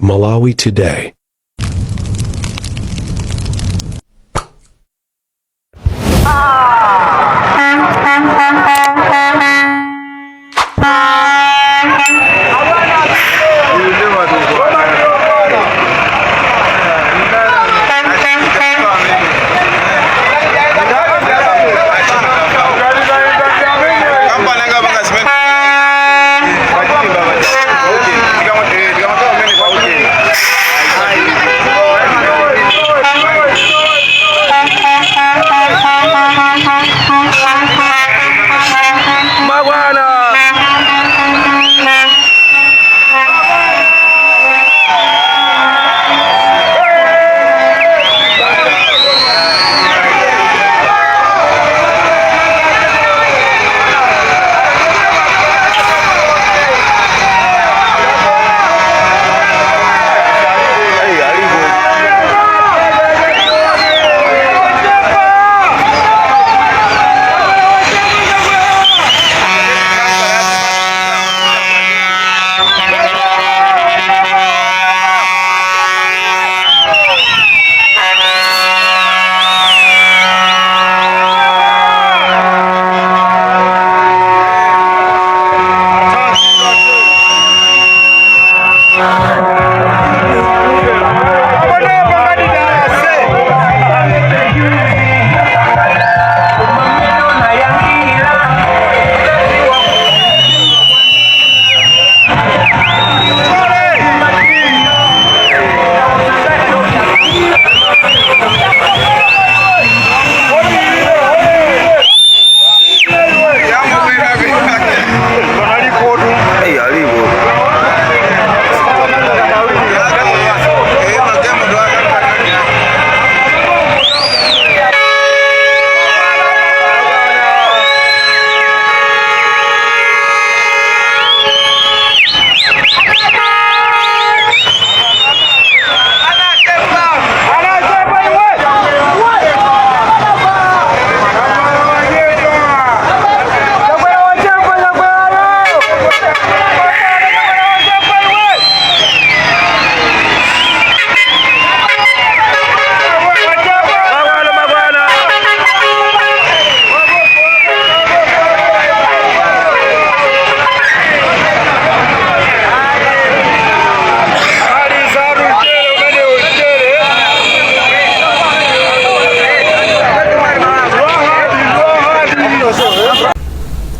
Malawi Today.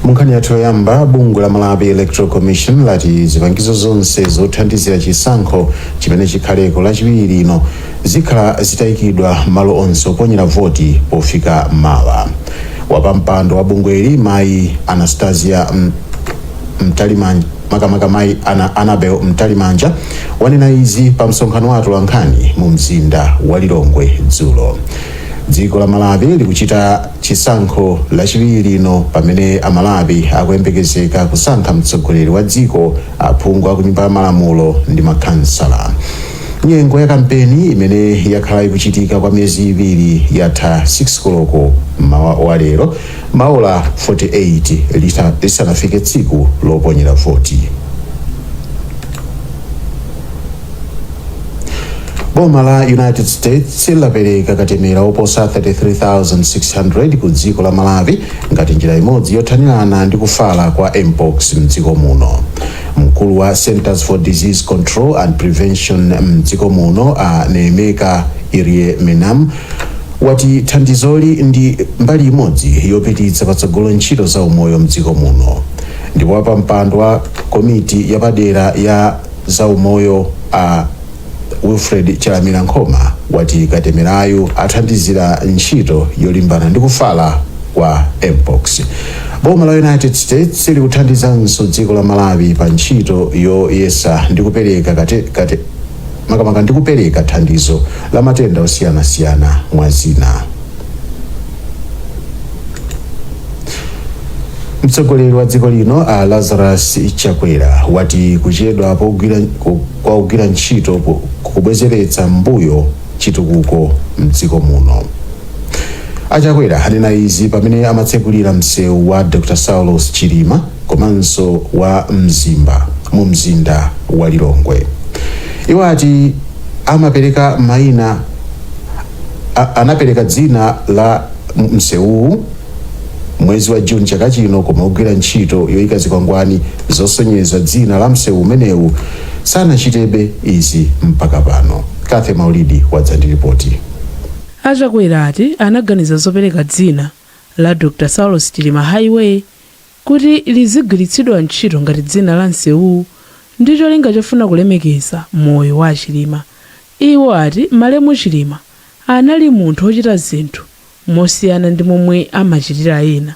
Munkhani yathu yoyamba, bungwe la Malawi Electoral Commission lati zipangizo zonse zothandizira chisankho chimene chikhaleko Lachiwiri lino zikhala zitayikidwa malo onse oponyera voti pofika mawa. Wapampando wa bungweli, mayi Anastasia Mtalimanja, makamaka mayi Annabel Mtalimanja, wanena izi pa msonkhano wa atolankhani mu mzinda wa Lilongwe dzulo. Dziko la Malawi likuchita chisankho Lachiwiri lino pamene Amalawi akuyembekezeka kusankha mtsogoleri wa dziko, aphungu a kunyumba ya malamulo ndi makhansala. Nyengo ya kampeni imene yakhala ikuchitika kwa miyezi 2 yatha 6 koloko mmawa wa lero, maola 48 lisanafike tsiku loponyera voti. Boma la United States lapereka katemera oposa 33,600 ku dziko la Malawi ngati njira imodzi yothanirana ndi kufala kwa mpox mdziko muno. Mkulu wa Centers for Disease Control and Prevention mdziko muno, a Nnaemeka Iroemenam, wati thandizoli ndi mbali imodzi yopititsa patsogolo ntchito za umoyo mdziko muno. Ndipo wapampando wa komiti yapadera ya zaumoyo, a Wilfred Chalamila Nkhoma, wati katemerayu athandizira ntchito yolimbana ndi kufala kwa mpox. Boma la United States likuthandizanso dziko la Malawi pa ntchito yoyesa ndi kupereka kate, kate, makamaka ndi kupereka thandizo la matenda osiyanasiyana, mwa zina. Mtsogoleri wa dziko lino, a Lazarus Chakwera, wati kuchedwa kwa kugwira ntchito kubwezeretsa mbuyo chitukuko mdziko muno. A Chakwera anena izi pamene amatsekulira msewu wa Dr Saulos Chilima komanso wa Mzimba mu mzinda wa Lilongwe. Iwo ati amapereka mayina anapereka dzina la msewuwu mwezi wa Juni chaka chino, koma ogwira ntchito yoyika zikwangwani zosonyeza dzina la msewu umenewu sanachitebe izi mpaka pano. Kathe Maulidi wadza ndi ripoti. Achakwera ati anaganiza zopereka dzina la Dr Saulos Chilima Highway kuti lizigwiritsidwa ntchito ngati dzina la msewuwu ndi cholinga chofuna kulemekeza moyo wa Chilima. Iwo ati malemu Chilima anali munthu wochita zinthu mosiyana ndi momwe amachitira ena.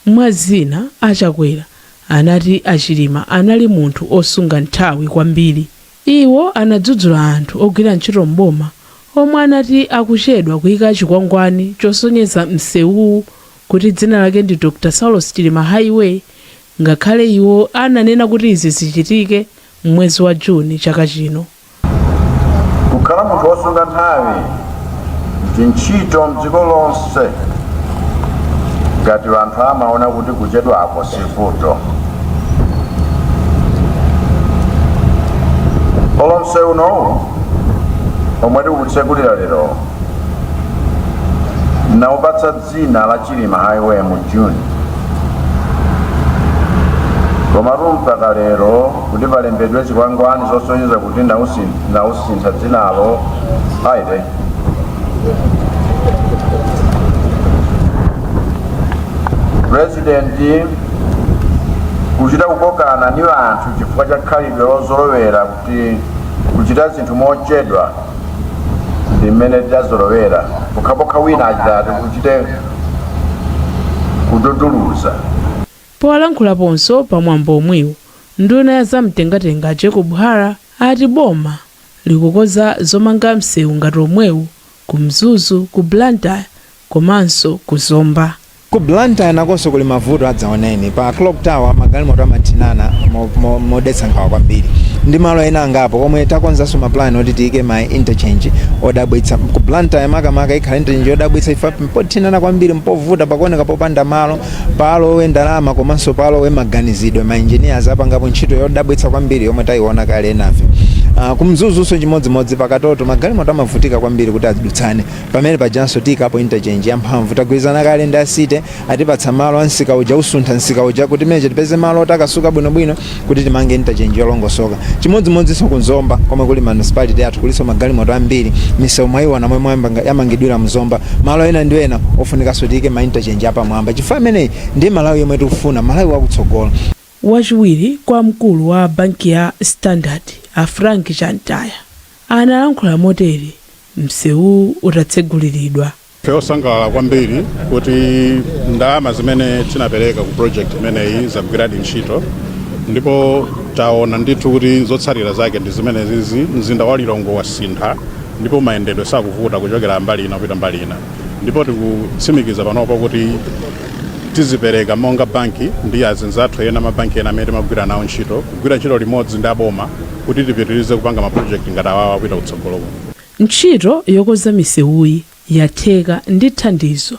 Mwa zina, Achakwera anati Achilima anali munthu osunga nthawi kwambiri. Iwo anadzudzula anthu ogwira ntchito mboma omwe anati akuchedwa kuyika chikwangwani chosonyeza msewuwu kuti dzina lake ndi Dr Saulos Chilima Highway, ngakhale iwo ananena kuti izi zichitike mwezi wa Juni chaka chino. Kukhala munthu wosunga nthawi ndi ntchito mdziko lonse ngati anthu amaona kuti kuchedwako sivuto. Olo msewu unowu omwe tikutsekulira lero naupatsa dzina la Chilima Highway mu June, komatu mpaka lero kuti palembedwe zikwangwani zosonyeza kuti nausintha dzinalo ayi. Purezidenti kuchita kukokana ndi anthu chifukwa cha khalidwe lozolowera kuti kuchita zinthu mochedwa ndi mmene tidazolowera, pokhapokha wina achitati kuchite kududuluza. Polankhulaponso pamwambo omwewu, nduna ya zamtengatenga Jacob Hara ati boma likukonza zomanga msewu ngati omwewu ku Mzuzu, ku Blantyre komanso ku Zomba. Ku Blantyre nakonso kuli mavuto adzaoneni. Pa Clock Tower magalimoto amathinana modetsa nkhawa kwambiri, ndi malo ena angapo komwe takonzanso mapulani oti tiyike ma interchange odabwitsa. Ku Blantyre makamaka ikhala interchange yodabwitsa ifa pothinana kwambiri, mpovuta, pakuoneka popanda malo. Palowe ndalama komanso palowe maganizidwe. Ma engineers apangapo ntchito yodabwitsa kwambiri yomwe tayiona kale enafe. Kumzuzunso chimodzimodzi, pakatoto magalimoto amavutika kwambiri kuti adutsane. Pamene pajanso tiyikapo interchange yamphamvu. Tagwirizana kale ndi a city, atipatsa malo a msika uja, usuntha msika uja kuti meje tipeze malo otakasuka bwinobwino kuti timange interchange yolongosoka. Chimodzimodzinso kunzomba komwe kuli municipality yathu, kulinso magalimoto ambiri. Misewu mwayiona momwe yamangidwira mzomba, malo ena ndi ena ofunikanso tiyike ma interchange apamwamba, chifukwa imeneyi ndi Malawi yomwe tikufuna, Malawi wakutsogolo. Wachiwiri kwa mkulu wa banki ya Standard a Frank Chantaya analankhula motere msewu utatseguliridwa. Ife osangalala kwambiri kuti ndalama zimene tinapereka ku project imeneyi zagwiradi ntchito, ndipo taona ndithu kuti zotsatira zake ndi zimenezizi. Mzinda wa Lilongwe wasintha ndipo mayendedwe sakuvuta kuchokera mbali ina kupita mbali ina, ndipo tikutsimikiza panopo kuti tizipereka monga banki ndi azinzathu ena, mabanki ena amene timagwira nawo ntchito, kugwira ntchito limodzi ndi aboma kuti tipitirize kupanga maproject ngati awawa kupita kutsogoloko. Ntchito yokonza misewuyi yatheka ndi thandizo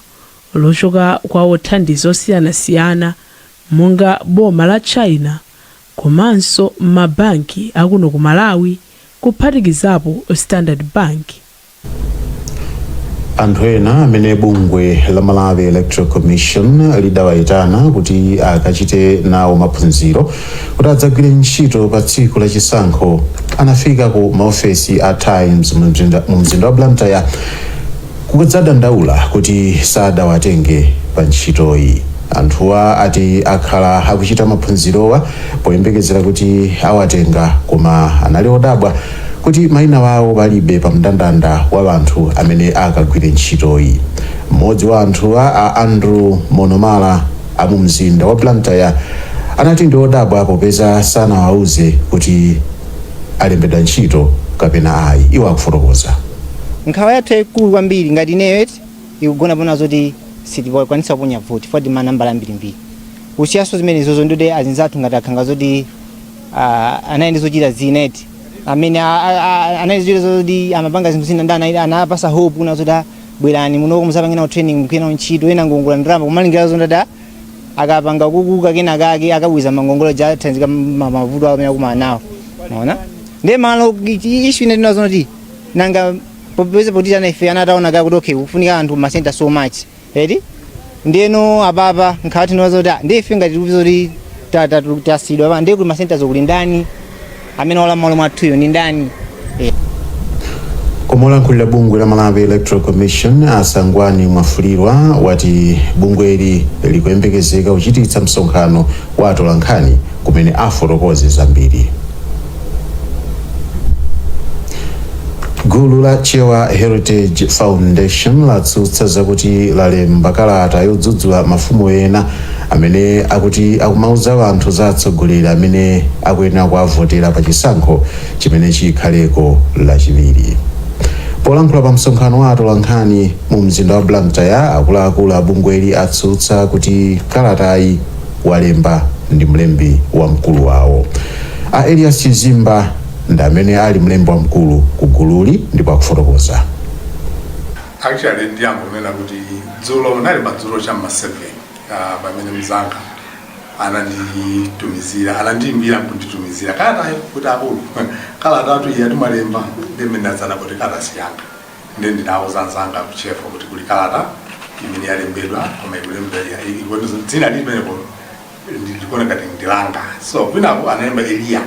lochoka kwa othandiza osiyanasiyana monga boma la China komanso mabanki akuno ku Malawi, kuphatikizapo Standard Bank. Anthu ena amene bungwe la Malawi Electoral Commission lidawayitana kuti akachite nawo maphunziro kuti adzagwire ntchito pa tsiku la chisankho anafika ku maofesi a Times mu mzinda wa Blantyre kudzadandaula kuti sadawatenge pa ntchitoyi. Anthuwa ati akhala akuchita maphunzirowa poyembekezera kuti awatenga, koma anali odabwa kuti mayina wawo palibe pa mndandanda wa anthu amene akagwire ntchitoyi. Mmodzi wa anthuwa, a Andrew Monomala amu mzinda wa Blantyre, anati ndi odabwa popeza sanawauze kuti alembedwa ntchito kapena ayi. Iwo akufotokoza. Nkhawa yathu yayikulu kwambiri ngati ineyo eti ikugona pona zoti sitikwanisa kuponya voti foti manambala ambirimbiri kusiyaso zimene zozo ndikuti azinzathu ngati akhanga zoti anali ndi zochita zina eti amene anali zochita zoti amapanga zinthu zina ndi anapasa hope kuna zoti bwerani muno muzapange nawo training, mugwire nawo ntchito. Ena ngongole ndalama kumalingira zoti akapanga kukuka kena kake akabwiza mangongole ja thanzika mavuto amene akumana nawo. Maona, Ndiye malo issue ine tinazo kuti nanga popeza potitana ife anataona kaya kuti okay, kufunika anthu ma center so much eti. Ndiyeno apapa nkhala tinazo kuti ah, ndiye ife ngati tikupiza kuti tasidwa pa, ndiye kuti ma center zokuli ndani amene wala malo mwathuyo ndi ndani? Koma olankhulira bungwe la Malawi Electoral Commission, a Sangwani Mwafulirwa, wati bungweli likuyembekezeka kuchititsa msonkhano wa atolankhani kumene afotokoze zambiri. Gulu la Chewa Heritage Foundation latsutsa zakuti lalemba kalata yodzudzula mafumu ena amene akuti akumauza anthu za atsogoleri amene akuyenera kuwavotera pa chisankho chimene chikhaleko Lachiwiri. Polankhula pa msonkhano wa atolankhani mu mzinda wa Blantyre, akuluakulu a bungweli atsutsa kuti kalatayi walemba ndi mlembi wamkulu wawo. A Elias Chizimba ndi amene ali mlembi wamkulu ku gululi ndipo akufotokoza. Actually, ndiyangonena kuti dzulo nali madzulo cham'ma 7 pamene mzanga ananditumizira, anandiimbira nkunditumizira kalatayo kuti akulu, kalatatu iya timalemba. Ndimene kuti kalata siyanga. Ndi ndinawuza anzanga ku CHEFO kuti kuli kalata imene yalembedwa, koma ikulembedwa dzina limeneko ndikuona ngati ndilanga. So kwinapo analemba Eliya.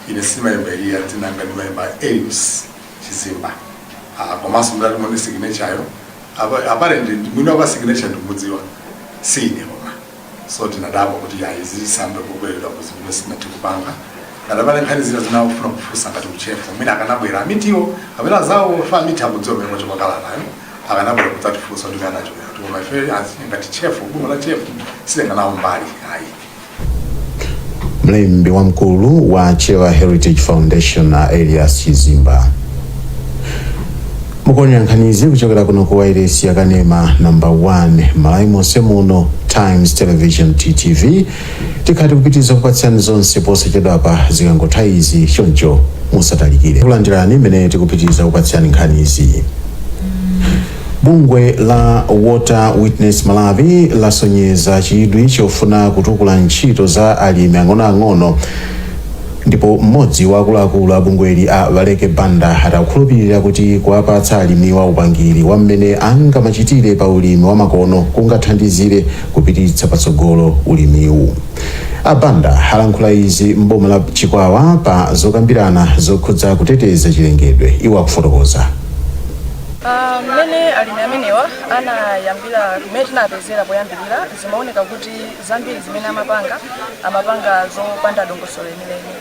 Ine simalemba Eliya, dzina langa ndimalemba Elius Chizimba. Komanso mdati muone signature yo, apparently mwini wa signature ndikumudziwa, si ine koma. So tinadabwa kuti yayi, zisambe kubweredwa kuzimene sinathe kupanga. Ngati pale nkhani zina zinafuna kufunsa ngati ku CHEFO, mwina akanabwera amitiwo kapena zawo fa amiti akudziwa mmene kwacho kalatayo, akanabwera kudzatifunsa kuti kanachokera kuti. Koma ife ngati CHEFO, bungwe la CHEFO, silenganawo mbali ayi. Mlembi wamkulu wa Chewa Heritage Foundation, a Elias Chizimba. Mukuonera nkhanizi kuchokera kuno ku wailesi yakanema namba 1 Malawi monse muno, Times Television, TTV. Tikhati kupitiriza kupatsirani zonse posachedwapa zikangotha izi, choncho musatalikire. Kulandirani mmene tikupitiriza kupatsirani nkhanizi. Bungwe la Water Witness Malawi lasonyeza chidwi chofuna kutukula ntchito za alimi ang'onoang'ono, ndipo mmodzi wa akuluakulu a bungweli, a Valeke Banda, atakhulupirira kuti kuwapatsa alimiwa upangiri wa mmene angamachitire pa ulimi wa makono kungathandizire kupititsa patsogolo ulimiwu. A Banda alankhula izi m'boma la Chikwawa pa zokambirana zokhudza kuteteza chilengedwe. Iwo akufotokoza. Mmene alimi amenewa anayambira, mmene tinapezera poyambirira, zimaoneka kuti zambiri zimene amapanga, amapanga zopanda dongosolo lenileni.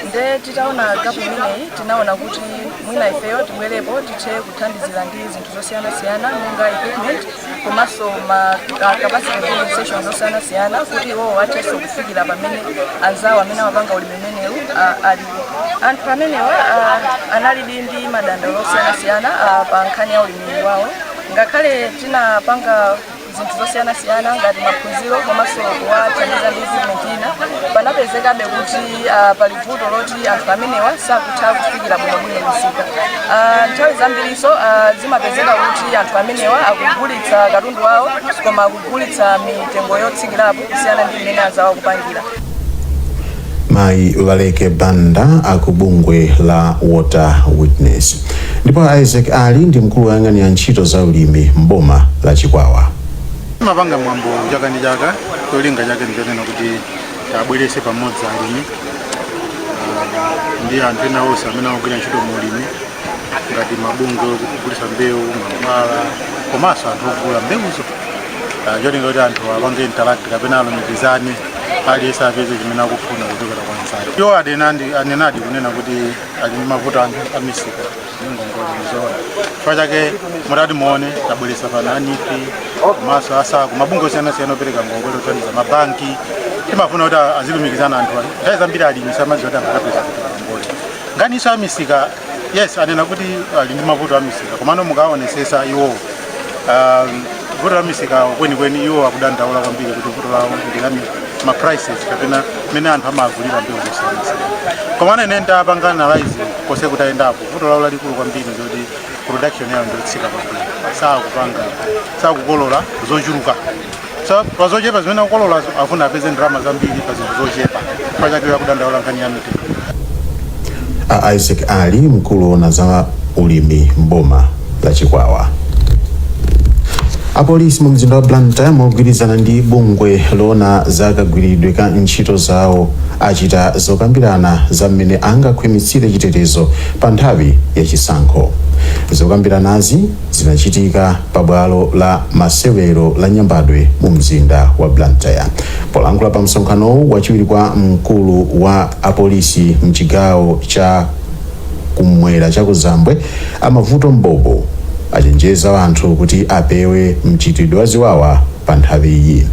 Nde titaona gap imeneyi, tinaona kuti mwina ifeyo tibwerepo tithe kuthandizira ndi zinthu zosiyanasiyana monga equipment komanso ma capacity building sessions zosiyanasiyana, kuti iwowo athenso kufikira pamene anzawo amene amapanga ulimi umenewu alipo. Anthu amenewa analidi ndi madandaulo osiyanasiyana pa nkhani ya ulimi wawo. Ngakhale tinapanga zinthu zosiyanasiyana ngati maphunziro komanso kuwathandiza ndi equipment ina, panapezekabe kuti pali vuto loti anthu amenewa sakutha kufikira bwinobwino misika. Nthawi zambirinso zimapezeka kuti anthu amenewa akugulitsa katundu wawo, koma akugulitsa mitengo yotsikirapo kusiyana ndi mmene anzawo akupangira. Mayi Valeke Banda akubungwe la Water Witness. Ndipo Isaac Ali ndi mkulu woyang'anira ntchito za ulimi mboma la Chikwawa. Timapanga mwambo chaka ndi chaka. Cholinga chake ndichonena kuti tabwerese pamodzi alimi ndi anthu ena onse amene akugwira ntchito mu ulimi, ngati mabungwe ogulitsa mbewu, mankhwala, komanso anthu ogula mbewuzo. Cholinga kuti anthu apange interact kapena alumikizane, aliyense apeze chimene akufuna kuchokera kwa anzake. Iwo anenadi kunena kuti ali ndi mavuto anthu amisika ndi ngongole, ndizoona. Chifukwa chake mutati muone tabweretsa pano a NEEF komanso a SACCO, mabungwe osiyanasiyana opereka ngongole, othandiza mabanki. Timafuna kuti azilumikizana anthu. Nthawi zambiri alimi samadziwa kuti angakapeza kuti ngongole. Nkhaniso amisika, yes, anena kuti ali ndi mavuto amisika, komano mukaonesesa iwo, vuto la misika kwenikweni iwo akudandaula kwambiri kuti vuto lawo ndi la ma prices kapena mmene anthu amagulira mbewu zosiyanasiyana. Komano ine ndapanga analyze konse kutayendapo, vuto lawo lalikulu kwambiri ndikuti production yawo ndiotsika kwambiri, sakupanga, sakukolola zochuluka. So pa zochepa zimene akukololazo afuna apeze ndalama zambiri pa zinthu zochepa. Chifukwa chake akudandaula nkhani ya mitengo. A Isaac Ali, mkulu woona za ulimi mboma la Chikwawa. Apolisi mu mzinda wa Blantyre, mogwirizana ndi bungwe loona za kagwiridwe ka ntchito zawo, achita zokambirana za mmene angakhwimitsire chitetezo pa nthawi yachisankho. Zokambiranazi zinachitika pa bwalo la masewero la Nyambadwe mu mzinda wa Blantyre. Polankhula pa msonkhanowu, wachiwiri kwa mkulu wa apolisi mchigawo cha kumwera chakuzambwe, Amavuto Mbobo, achenjeza anthu kuti apewe mchitidwe wa ziwawa pa nthawiyi.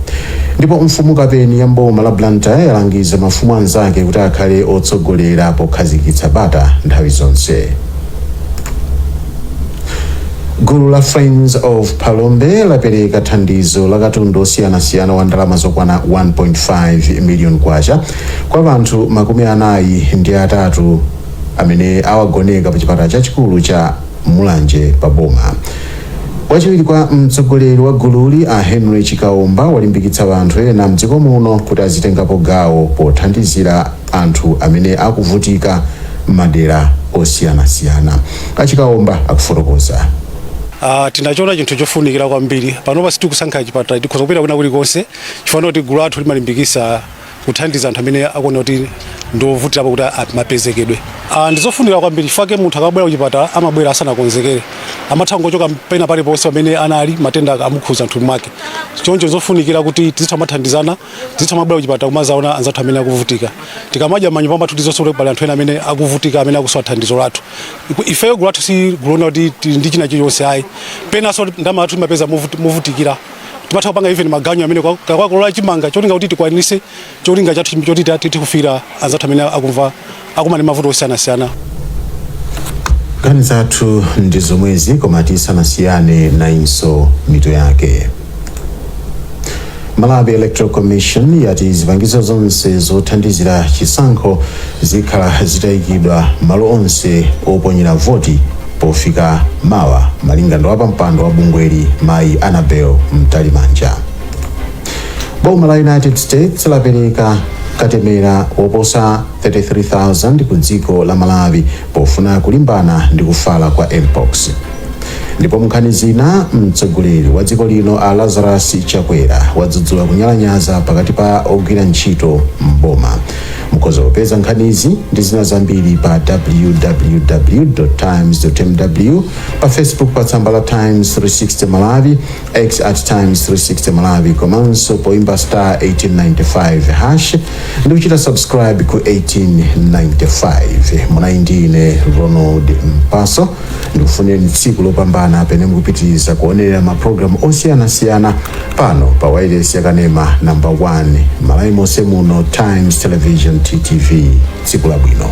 Ndipo mfumu Kapeni ya mboma la Blantyre yalangiza mafumu anzake kuti akhale otsogolera pokhazikitsa bata nthawi zonse. Gulu la Friends of Phalombe lapereka thandizo la katundu osiyanasiyana wa ndalama zokwana 1.5 million kwacha kwa anthu 43 amene awagoneka pa chipatala chachikulu cha Mulanje pa boma. Wachiwiri kwa mtsogoleri wa gululi, a Henry Chikaomba, walimbikitsa anthu ena mdziko muno kuti azitengapo gawo pothandizira anthu amene akuvutika m'madera osiyanasiyana. Achikaomba akufotokoza. Tinachiona chinthu chofunikira kwambiri. Panopa sitikusankha chipatala, tikhoza kupita kwina kulikonse, chifukwa kuti gulu lathu limalimbikisa kuthandiza anthu amene akuona kuti ndiovutirapo kuti mapezekedwe. Ndizofunikira kwambiri chifukwa munthu akabwera kuchipatala amabwera asanakonzekere, amatha kungochoka pena paliponse pamene anali, matenda amukhuza mthupi mwake. Choncho zofunikira kuti tizitha mathandizana, tizitha mabwera kuchipatala kumazaona anzathu amene akuvutika. Tikamadya manyumba mwathu, tizonso kuti pali anthu ena amene akuvutika, amene akusowa thandizo lathu. Ifeyo gulu lathu si gulu kuti tili ndi china chilichonse, ayi. Penanso ndalama lathu timapeza movutikira. Timatha kupanga even maganyu amene kakakolola chimanga, cholinga kuti tikwanise cholinga chathu choti tithe kufikira anzathu amene akumva akumana ndi mavuto osiyanasiyana. Nkhani zathu ndi zomwezi, koma tisanasiyane, nayinso mitu yake. Malawi Electoral Commission yati zipangizo zonse zothandizira chisankho zikhala zitayikidwa malo onse oponyera voti pofika mawa, malinga ndi wapampando wa bungweli, Mayi Annabel Mtalimanja. Boma la United States lapereka katemera woposa 33,000 ku dziko la Malawi pofuna kulimbana ndi kufala kwa mpox. Ndipo munkhani zina, mtsogoleri wa dziko lino a Lazarus Chakwera wadzudzula kunyalanyaza pakati pa ogwira ntchito mboma. Mukhoza kupeza nkhanizi ndi zina zambiri pa www.times.mw, pa Facebook pa tsamba la Times 360 Malawi, X @Times360 Malawi, komanso poimba *1895# ndi kuchita subscribe ku 1895. Munali ndi ine Ronald Mpaso. Ndikufunireni tsiku lopambana pene mukupitiriza kuonerera mapulogalamu osiyanasiyana pano pa wireless yakanema number 1 Malawi monse muno, Times Television, TTV. Tsiku labwino.